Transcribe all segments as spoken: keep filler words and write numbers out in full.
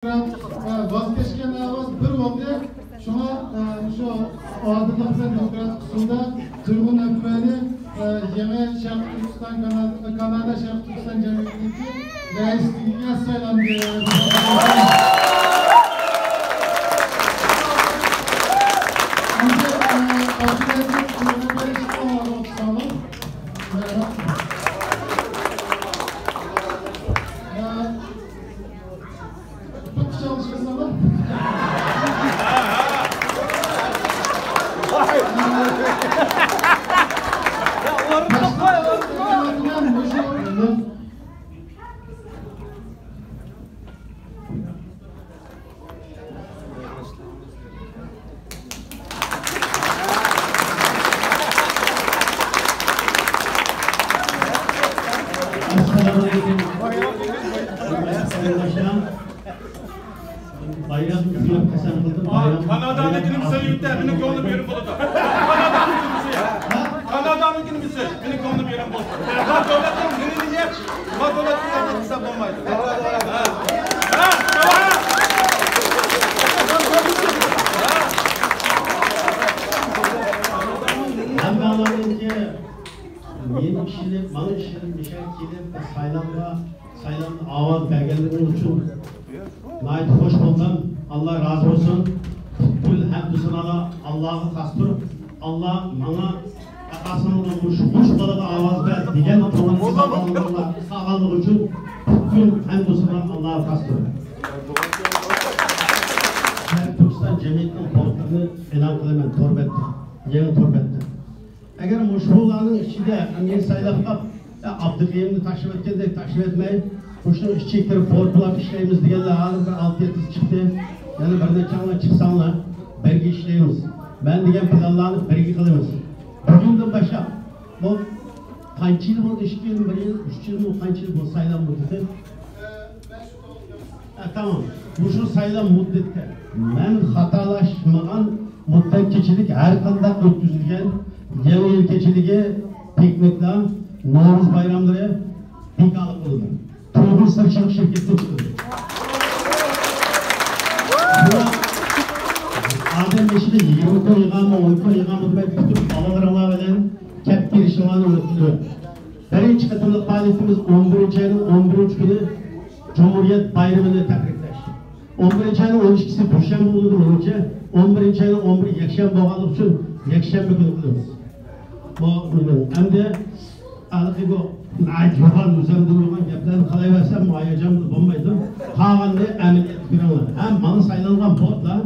دېموكرات، ئە، ۋاز كەچكەن ئاۋاز بىر بولدى. شۇڭا، ئە، شۇ ئادىللىق بىلەن دېموكراتىك ئۇسۇلدا تۇيغۇ نەپىۋەلى، ئە، يېڭى شەرقىي تۈركىستان، كانا-، كانادا شەرقىي تۈركىستان جەمئىيىتىدىكى رەئىسلىكىگە سايلاندى. ئەمدى، ئە، ئابدۇلئەزىز تۇيغۇ نەپىۋەلى ئىشقا ئالغان. ئە، ئەسسالامۇئەلەيكۇم. بايرام ئىسمىنى قەسەم قىلدىم. بايرام، كانادانىڭكىنى بايرام بىلسە يۇرتتا مېنىڭ كۆڭلۈم يېرىم بولىدۇ. كانادانىڭكىنى بىلسە. ھە؟ كانادانىڭكىنى بىلسە مېنىڭ كۆڭلۈم يېرىم بولىدۇ. ما دۆلەتنىڭ دىنىنى يەپ، ما دۆلەتنىڭ دىنىنى يەپ بولمايدۇ. ھە؟ ھە؟ ھەممەڭلارنىڭكى مېنى ئىشىنىپ، ماڭا ئىشىنىپ، مىشەن كېلىپ، سايلامغا سايلامدا ئاۋاز بەرگەنلىكىڭىز ئۈچۈن ناھايىتى خوش بولدۇم. ئاللا رازى بولسۇن. پۈتكۈل ھەمدۇ سانالار ئاللاغا خاستۇر. ئاللا ماڭا ئاقاسىنىڭ مۇشۇ، مۇشۇ بالىغا ئاۋاز بەر دېگەن كۆڭلىمىزدە قالغانلىقى ئۈچۈن پۈتكۈل ھەمدۇ سانا ئاللاغا خاستۇر. شەرقىي تۈركىستان جەمئىيىتىنىڭ بوتلىرىنى ئېلان قىلىمەن تور بەتتە، يېڭى تور بەتتە. ئەگەر مۇشۇلارنىڭ ئىچىدە مېنى سايلاپ قاپ، يا ئابدۇقېيۇمنى تاشلىۋەتكەندەك تاشلىۋەتمەي، مۇشۇنىڭ ئىچىگە كىرىپ بورتلاپ ئىشلەيمىز دېگەنلەر ھازىر بىر ئالتە يەتتىسى چىقتى. يەنە بىر نەچچەڭلار چىقساڭلار، بىرگە ئىشلەيمىز. مەن دېگەن پىلانلارنى بىرگە قىلىمىز. بۈگۈندىن باشلاپ، بۇ قانچە يىل بولدى؟ ئىككى يىل، بىر يىل، ئۈچ يىلمۇ، قانچە يىل بۇ سايلام مۇددىتى؟ ھە، تامام. مۇشۇ سايلام مۇددىتىدە مەن خاتالاشمىغان مۇددەتكىچىلىك ھەر قانداق ئۆتكۈزۈلگەن يېڭى يىل كېچىلىكى، پىكنىكلار، نورۇز بايراملىرى بىكارلىق قىلىنىدۇ. تۇيغۇ سىرچىلىق شىركىتى ئۆتكۈزۈلىدۇ. بۇ ئادەم بېشىدا يىگىرمە كوي يىغامۇ، ئون كوي يىغامۇ دېمەي، پۈتۈن بالىلىرىڭلار بىلەن كەپ بېرىشىڭلارنى ئۈمىد قىلىمەن. بىرىنچى قېتىملىق پائالىيىتىمىز ئون بىرىنچى ئاينىڭ ئون بىرىنچى كۈنى جۇمھۇرىيەت بايرىمىنى تەبرىكلەش. ئون بىرىنچى ئاينىڭ ئون ئىككىسى دۈشەنبە بولىدۇ، مېنىڭچە. ئون بىرىنچى ئاينىڭ ئون بىرى يەكشەنبە بولغانلىقى ئۈچۈن يەكشەنبە كۈنى قىلىمىز. بۇ، ئەمدى ھېلىقى بۇ، ئاي، يوغان ئۆزەمدىن يوغان گەپلەرنى قىلاۋەرسەم، ھاياجان بولمايدۇ. قالغاننى ئەمەلىيەتتە كۆرۈڭلار. ھەم ماڭا سايلانغان بوتلار،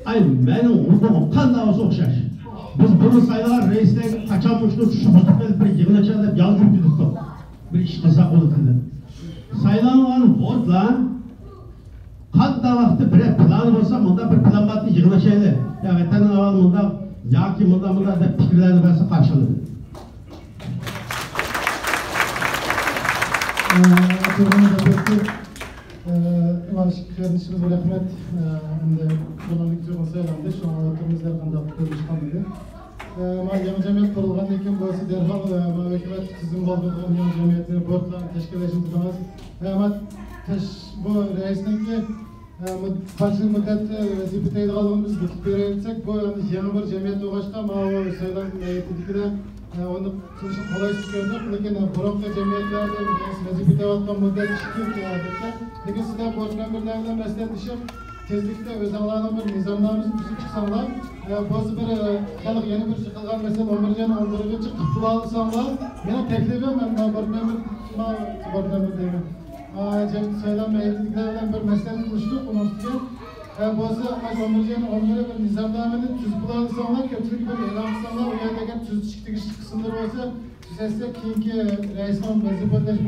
ئاي، مېنىڭ ئۇدۇغۇم قانداق بولسا ئوخشاش. بىز بۇرۇن سايلىغان رەئىسلەرگە قاچان مۇشۇنى چۈشۈپ ئۆتۈپ كېلىپ بىر يىغىنچا دەپ يالۋۇرۇپ كېتىپتۇق. بىر ئىش قىلساق بولىدۇ دەپ. سايلانغان بوتلار قانداق ۋاقىتتا بىرەر پىلانى بولسا، مۇنداق بىر پىلان بار، يىغىنلىشايلى. يا ۋەتەننىڭ ئەھۋالى مۇنداق ياكى مۇنداق، مۇنداق دەپ پىكىرلەرنى بەرسە قارشى ئالىمەن. ئە، تۇرغۇن ئەپەندى، ئە، مانا شۇ قېرىندىشىمىزغا رەھمەت. ئە، ئەمدى بۇنىڭدىن كېيىن سايلاندى، شۇڭا ئوتتۇرىمىزدا ھەر قانداق كۆرۈنۈش قالمىدى. ئە، مانا يېڭى جەمئىيەت قۇرۇلغاندىن كېيىن بولسا دەرھال، ئە، مانا ھۆكۈمەت تۈزۈم بولغان يېڭى جەمئىيەتنى بوتلارنى تەشكىللەشنى دېدىڭىز. ئە، مانا تەش-، بۇ رەئىسنىڭكى، ئە، مۇد-، قانچىلىك مۇددەتتە ۋەزىپىدە تۇرىدىغانلىقىنى بىز بېكىتىپ بېرەلىسەك، بۇ ئەمدى يېڭى بىر جەمئىيەت بولغاچقا، ماۋۇ سايلام ھەيئىتىدىكىلەر، ئە، ئۇنى قىلىشنى قولايسىز كۆردۇق. لېكىن بۇرۇنقى جەمئىيەتلەردە رەئىس ۋەزىپىدە تۇرۇۋاتقان مۇددەت ئىككى يىل، ئەلۋەتتە. لېكىن سىلەر بورد مەمبىرلەر بىلەن مەسلىھەتلىشىپ، تېزلىكتە ئۆزۈڭلارنىڭ بىر نىزامنامىسىنى تۈزۈپ چىقساڭلار، ئە، بولسا بىر، ئە، خەلق يەنە بىر يىغىلغان مەسىلە ئون بىرىنچى ئاينىڭ ئون بىرىگە چىقىپ قىلالىساڭلار، مېنىڭ تەكلىپىم، مەن بورد مەمبىر، بورد مەمبىر دەيمەن. ئا، جەمئىيەت سايلام ھەيئىتىدىكىلەر بىلەن بىر مەسلىھەتلىشتۇق ئۇنىڭ ئۈستىگە. ئە، بولسا ئاشۇ ئون بىرىنچى ئاينىڭ ئون بىرى بىر نىزامنامىنى تۈزۈپ قىلالىساڭلار، كۆپچىلىككە بىر ئېلان قىلساڭلار، ئۇ يەردە ئەگەر تۈزىتىش تېگىشلىك قىسىملىرى بولسا، تۈزەتسەك، كېيىنكى رەئىسنىڭ ۋەزىپە ئۆتەش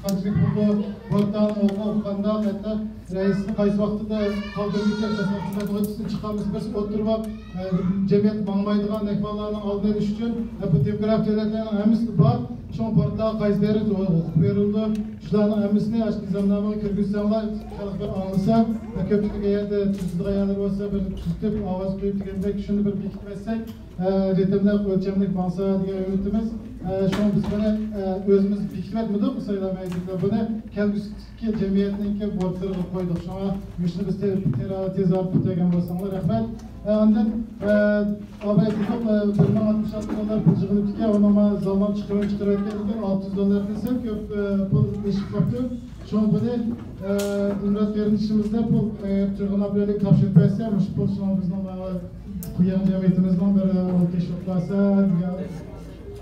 قانچىلىك بولىدۇ، بورتالنى ئوقۇپ قانداق، ھەتتا رەئىسنى قايسى ۋاقتىدا قالدۇرۇپ كېتىپ، خىزمەت ۋاقتىسىدا چىقارمىسا، بىرسى ئوتتۇرىغا، ئە، جەمئىيەت ماڭمايدىغان ئەھۋاللارنىڭ ئالدىنى ئېلىش ئۈچۈن، ئە، بۇ دېموكراتىك دۆلەتلەرنىڭ ھەممىسىدە بار. شۇڭا بورتال قايسى دەرىجىدە ھوقۇق بېرىلىدۇ، شۇلارنىڭ ھەممىسىنى ئاشۇ نىزامنامىغا كىرگۈزسەڭلار، خەلق بىر ئاڭلىسا، ۋە كۆپچىلىك ئەگەردە تۈزىدىغان يەرلەر بولسا، بىر تۈزىتىپ، ئاۋاز قويۇپ دېگەندەك، شۇنى بىر بېكىتىۋەتسەك، ئە، رىتىملىق، ئۆلچەملىك ماڭسا دېگەن ئۈمىدىمىز. ئە، شۇڭا بىز بۇنى، ئە، ئۆزىمىز بېكىتىۋەتمىدۇق، سايلام ھەيئىتىدە بۇنى كەلگۈسىدىكى جەمئىيەتنىڭكى بورچلىرىغا قويدۇق. شۇڭا مۇشۇنى بىز تېز، تېز، تېز ئالىپ كېتىدىغان بولساڭلار رەھمەت. ئە، ئاندىن، ئە، ئاباي دېدۇق، ئە، بىر مىڭ ئاتمىش ئالتە دوللار پۇل يىغىلىپتىكەن، ئۇنىڭغا زاللام چىقىرىۋېتىپ چىقىرىۋەتكەن ئىكەن، ئالتە يۈز دوللار دېسە كۆپ، ئە، پۇل ئېشىپ قاپتۇ. شۇڭا بۇنى، ئە، ئىمرات قېرىندىشىمىزدا پۇل، ئە، تۇرغۇن ئابلەيلىك تاپشۇرۇپ بەرسە، مۇشۇ پۇل شۇڭا بىزنىڭ، ئە، قۇيان جەمئىيىتىمىزنىڭ بىر، ئە، ئولتۇرۇشلۇق بولسا دېگەن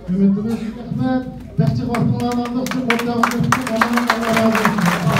ئۈمىدىمىز. رەھمەت. بەك جىق ۋاقتىڭلارنى ئالدۇق. شۇ ئوتتۇرىغا ئاللا رازى بولسۇن.